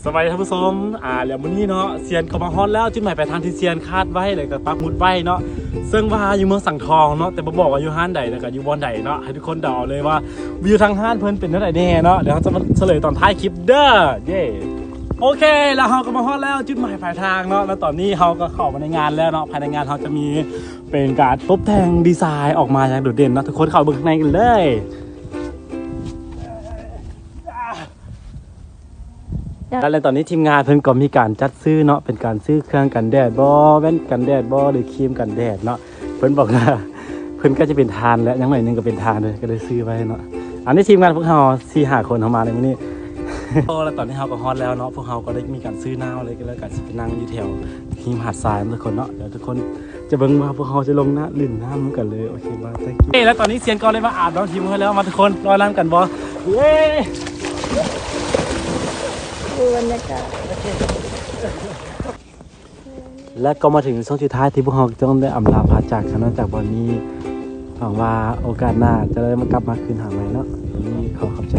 ສະບາຍດີທ່ານຜູ້ຊົມ ອ່າ ແລ້ວມື້ນີ້ເນາະ ຊຽນກໍມາຮອດແລ້ວ ຈຸດໝາຍປາຍທາງທີ່ຊຽນຄາດໄວ້ ແລ້ວກໍປັກໝຸດໄວ້ເນາະ ເຊິ່ງວ່າຢູ່ເມືອງສັງທອງເນາະ ແຕ່ບໍ່ບອກວ່າຢູ່ຮ້ານໃດ ແລ້ວກໍຢູ່ບ່ອນໃດເນາະ ໃຫ້ທຸກຄົນເດົາເອົາເລີຍວ່າວິວທາງຮ້ານເພິ່ນເປັນແນວໃດແດ່ເນາະ ດຽວເຮົາຈະມາສະເຫຼີຍຕອນທ້າຍຄລິບເດີ ເຢ້. ໂອເຄ ແລ້ວເຮົາກໍມາຮອດແລ້ວຈຸດໝາຍປາຍທາງເນາະ ແລ້ວຕອນນີ້ເຮົາກໍເຂົ້າມາໃນງານແລ້ວເນາະ ພາຍໃນງານເຮົາຈະມີເປັນການຕົບແຕ່ງດີໄຊອອກມາຢ່າງໂດດເດັ່ນເນາະ ທຸກຄົນເຂົ້າເບິ່ງຂ້າງໃນກັນເລີຍ. ແລ້ວຕອນນີ້ທີມງານເພິ່ນກໍມີການຈັດຊື້ເນາະ ເປັນການຊື້ເຄື່ອງກັນແດດບໍ ແວ່ນກັນແດດບໍ ຫຼືຄຣີມກັນແດດເນາະ ເພິ່ນບອກວ່າ ເພິ່ນໃກ້ຈະເປັນທ່ານແລ້ວ ຍັງໜ້ອຍໜຶ່ງກໍເປັນທ່ານເລີຍ ກໍເລີຍຊື້ໄວ້ເນາະ ອັນນີ້ທີມງານພວກເຮົາສີ່ຫ້າຄົນເຮົາມາໃນມື້ນີ້ ໂອ້ ແລ້ວຕອນນີ້ເຮົາກໍຮອດແລ້ວເນາະ ພວກເຮົາກໍໄດ້ມີການຊື້ນ້ຳເລີຍ ກໍເລີຍການຊິໄປນັ່ງຢູ່ແຖວຮິມຫາດຊາຍເນາະທຸກຄົນເນາະ ດຽວທຸກຄົນ ຈະເບິ່ງວ່າພວກເຮົາຈະລົງນ້ຳຫຼິ້ນນ້ຳນຳກັນເລີຍ ໂອເຄ ບາຍ thank you ເອີ ແລ້ວຕອນນີ້ຊຽນກໍໄດ້ມາອາບນ້ຳທີມເຮົາແລ້ວ ມາທຸກຄົນ ລອຍນ້ຳກັນບໍ່ ເຢ້ ໂອ້ ບັນຍາກາດ ແລະກໍມາເຖິງຊ່ວງສຸດທ້າຍທີ່ພວກເຮົາຕ້ອງໄດ້ອຳລາພາຈາກກັນເນາະ ຈາກບ່ອນນີ້ ຫວັງວ່າໂອກາດໜ້າຈະໄດ້ມາກັບມາຄືນຫາໃໝ່ເນາະ ວັນນີ້ຂໍຂອບໃຈ.